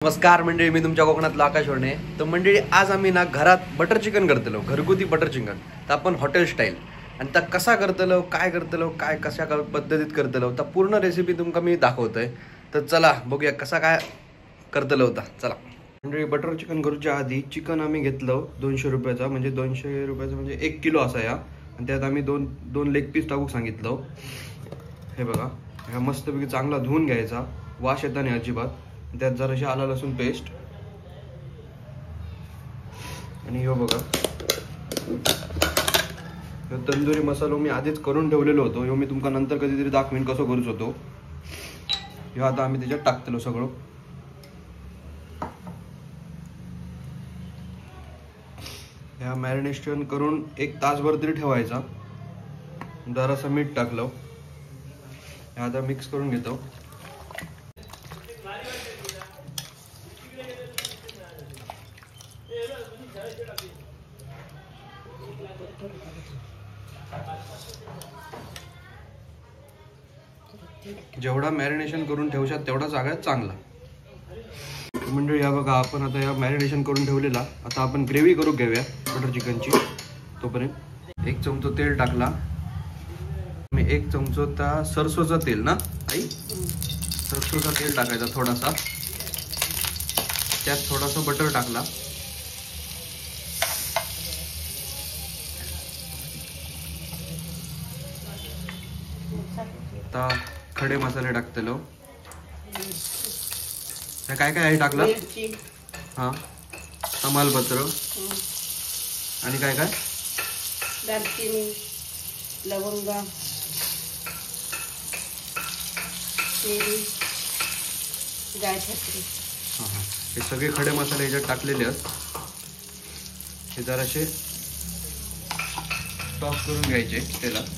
नमस्कार मंडळी, मी तुमच्या कोकणातला आकाश वरणे। तर मंडळी, आज आम्ही ना घरात बटर चिकन करतलो, घरगुती बटर चिकन, तर आपण हॉटेल स्टाईल। आणि त्या कसा करतलो, काय करतलो, काय कशा पद्धतीत करतलो, तर पूर्ण रेसिपी तुमका मी दाखवतोय। तर चला बघूया कसा काय करतलो होता। चला मंडळी, बटर चिकन करूच्या आधी चिकन आम्ही घेतलं 200 रुपयाचा, म्हणजे 200 रुपयाचा म्हणजे 1 किलो असा या। आणि त्यात आम्ही दोन लेग पीस टाकू सांगितलं। हे बघा, ह्या मस्तपैकी चांगला धुवून घ्यायचा, वास येता नाही अजिबात। त्यात जराशी आला लसूण पेस्ट आणि ह्यो बघा ह्यो तंदुरी मसालो मी आधीच करून ठेवलेलो होतो, ह्यो मी तुमका नंतर कधीतरी दाखवीन कसं करूच होतो। ह्यो आता आम्ही त्याच्यात टाकतलो सगळं। ह्या मॅरिनेशन करून 1 तासभर तरी ठेवायचा। जरासं मीठ टाकलं, ह्या आता मिक्स करून घेतो। जेवढा मॅरिनेशन करून ठेवशात तेवढा सगळ्यात चांगला। मंडळी, हा बघा आपण आता या मॅरिनेशन करून ठेवलेला, आता आपण ग्रेव्ही करून घेऊया बटर चिकनची। तोपर्यंत 1 चमचा तेल टाकला मी, 1 चमचा सरसोचा तेल ना आई, सरसोचा तेल टाकायचा थोडासा, त्यात थोडासा बटर टाकला। आता खडे मसाले टाकतलो। काय काय आहे टाकलं? हा, तमालपत्र आणि काय काय, दालचिनी, लवंग, मिरी, जायपत्री। हा हा, हे सगळे खडे मसाले ह्याच्यात टाकलेले आहेत। हे जराशे टॉस करून घ्यायचे तेलात।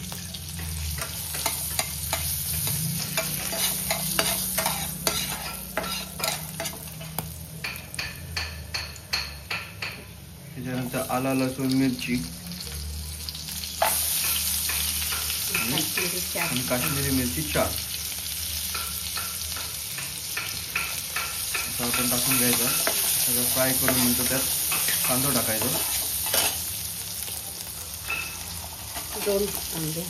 त्याच्यानंतर आला लसूण मिरची आणि काश्मीरी मिरची 4 असं आपण टाकून घ्यायचं। सगळं फ्राय करून नंतर त्यात कांदा टाकायचा, 2 कांदे।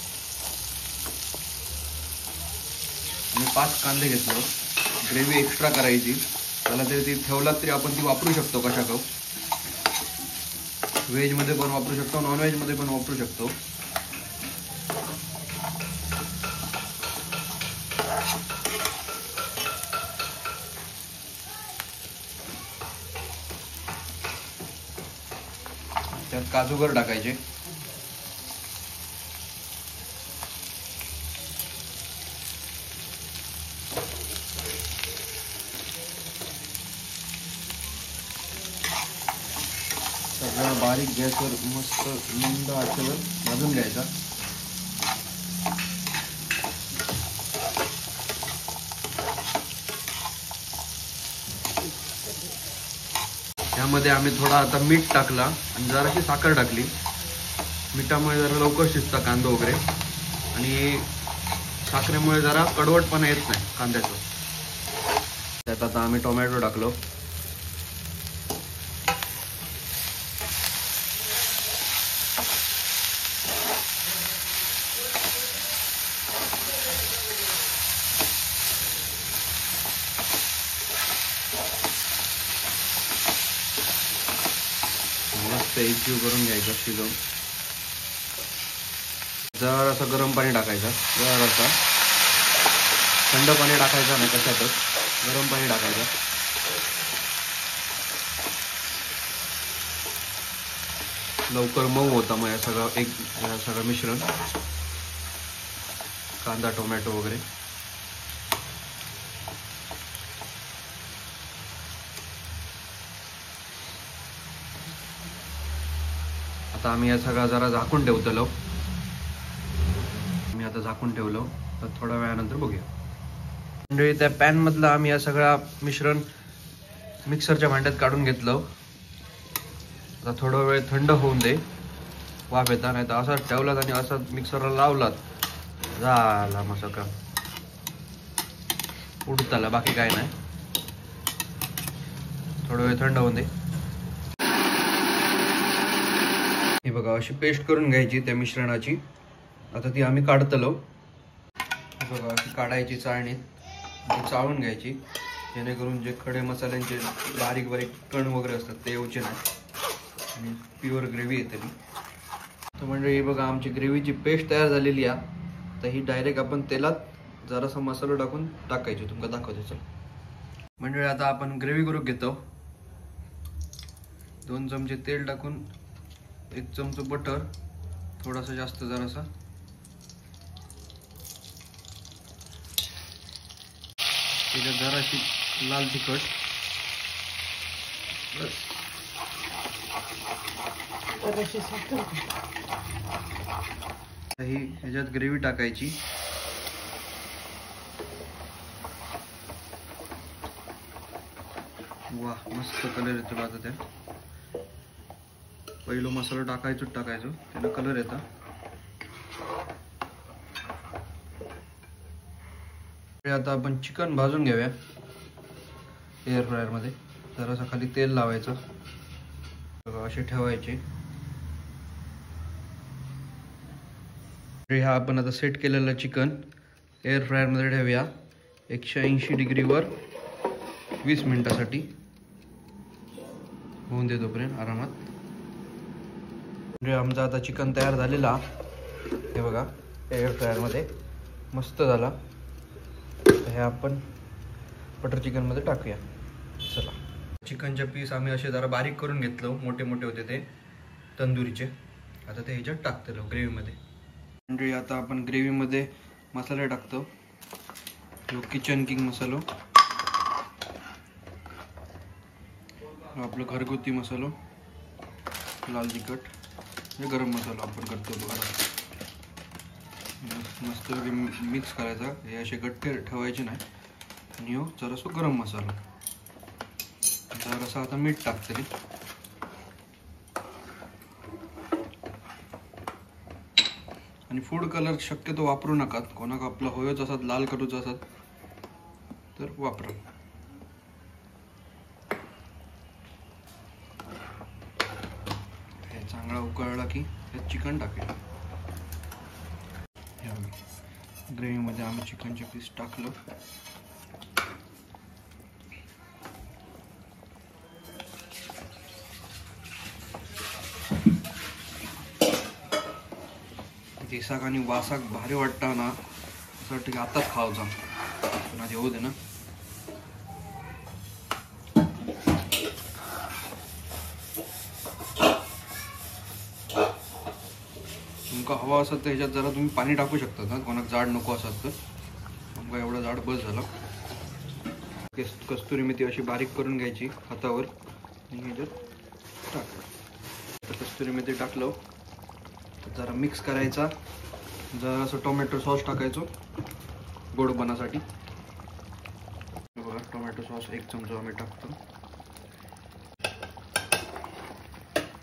मी 5 कांदे घेतलो। ग्रेव्ही एक्स्ट्रा करायची त्याला, तरी ती ठेवलात तरी आपण ती वापरू शकतो कशा, व्हेज मध्ये पण वापरू शकतो, नॉन व्हेज मध्ये पण वापरू शकतो। त्यात काजूगर टाकायचे। सगळं बारीक गॅसवर मस्त मंद आचेवर भाजून घ्यायचा। त्यामध्ये आम्ही थोडा आता मीठ टाकला आणि जराशी साखर टाकली। मिठामुळे जरा लवकर शिजता कांदा वगैरे, आणि साखरेमुळे जरा कडवटपणा येत नाही कांद्याचं। त्यात आता आम्ही टोमॅटो टाकलो। मस्त एकजीव करून घ्यायचा शिजवून। जरासं गरम पाणी टाकायचं, जरासा थंड पाणी टाकायचं नाही कशातच, गरम पाणी टाकायचं। लवकर मऊ होता मग या सगळं एक सगळं मिश्रण, कांदा टोमॅटो वगैरे। आता आम्ही या सगळा जरा झाकून ठेवतलो। मी आता झाकून ठेवलो, तर थोड्या वेळानंतर बघूया। मंडळी, त्या पॅनमधलं आम्ही या सगळा मिश्रण मिक्सरच्या भांड्यात काढून घेतलं। आता थोडा वेळ थंड होऊन दे, वाफ येता, नाही तर असाच ठेवलात आणि असाच मिक्सरला लावलात झाला मग सगळं उडताला, बाकी काय नाही। थोडा वेळ थंड होऊन दे. हे बघा अशी पेस्ट करून घ्यायची त्या मिश्रणाची. आता ती आम्ही काढतलो. बघा अशी काढायची चाळणीत, चाळून घ्यायची, जेणेकरून जे खडे मसाल्यांचे बारीक बारीक कण वगैरे असतात ते येऊचे नाही आणि प्युअर ग्रेव्ही येते. तर म्हणजे ही बघा आमची ग्रेव्हीची पेस्ट तयार झालेली आहे. तर ही डायरेक्ट आपण तेलात जरासा मसाला टाकून टाकायची. तुमका दाखवतो चल. म्हणजे आता आपण ग्रेव्ही करून घेतो. 2 चमचे तेल टाकून 1 चमचा बटर, थोडासा जास्त जरासा, त्याच्यात जराशी लाल तिखट, बस, ही ह्याच्यात ग्रेव्ही टाकायची. वा मस्त कलर येतो आता. त्या पहिलो मसाला टाकायचो त्याला कलर येतो. आता आपण चिकन भाजून घेऊया एअर फ्रायरमध्ये. जरासं खाली तेल लावायचं, असे ठेवायचे. हा आपण आता सेट केलेलं चिकन एअर फ्रायरमध्ये ठेवूया 180 डिग्रीवर 20 मिनिटासाठी होऊन दे तोपर्यंत आरामात. म्हणजे आमचा आता चिकन तयार झालेला, हे बघा एअर फ्रायरमध्ये मस्त झाला. हे आपण बटर चिकनमध्ये टाकूया. चला चिकनचे पीस आम्ही असे जरा बारीक करून घेतलो, मोठे मोठे होते ते तंदुरीचे. आता ते ह्याच्यात टाकतो ग्रेव्हीमध्ये. म्हणजे आता आपण ग्रेव्हीमध्ये मसाले टाकतो. किचन किंग मसालो, आपलं घरगुती मसालो, लाल तिखट, हे गरम मसाला आपण करतो घरात. मस्त मिक्स करायचा, हे असे गट्टे ठेवायचे नाही. आणि हो जरासं गरम मसाला, जरासं आता मीठ टाकतली. आणि फूड कलर शक्यतो वापरू नका, कोणाक आपला होयोच असत लाल करूच असत तर वापरा. हे चांगला उकळला की त्यात चिकन टाकूया. ग्रेव्हीमध्ये आम्ही चिकनचे पीस टाकलं. दिसाक आणि वासाक भारी वाटता ना, असं वाटतं की आताच खावचा, पण आधी होऊ दे ना. तुमका हवा असत तर ह्याच्यात जरा तुम्ही पाणी टाकू शकता ना, कोणाक जाड नको असत तर. आमका एवढं जाड बस झालं. कस्तुरी मेथी अशी बारीक करून घ्यायची हातावर आणि ह्याच्यात टाकलं. तर कस्तुरी मेथी टाकलं, जरा मिक्स करायचा. जरासं टोमॅटो सॉस टाकायचो गोडपणासाठी. बघा टोमॅटो सॉस 1 चमचा आम्ही टाकतो.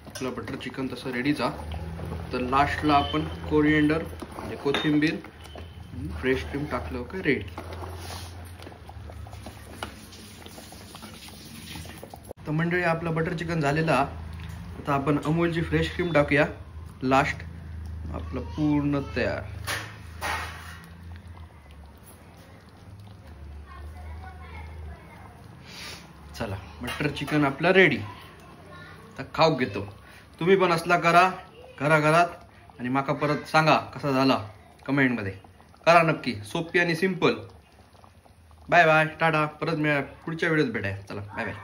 आपलं बटर चिकन तसं रेडीचा. फक्त लास्टला आपण कोरिएंडर म्हणजे कोथिंबीर, फ्रेश क्रीम टाकलं का रेडी. तर मंडळी आपलं बटर चिकन झालेला. आता आपण अमूलची फ्रेश क्रीम टाकूया लास्ट. आपलं पूर्ण तयार. चला बटर चिकन आपलं रेडी. तर खाऊ घेतो. तुम्ही पण असला करा घराघरात आणि माका परत सांगा कसा झाला कमेंटमध्ये करा नक्की. सोपी आणि सिंपल. बाय बाय, टाटा. परत मिळा पुढच्या व्हिडिओत भेटाय. चला बाय बाय.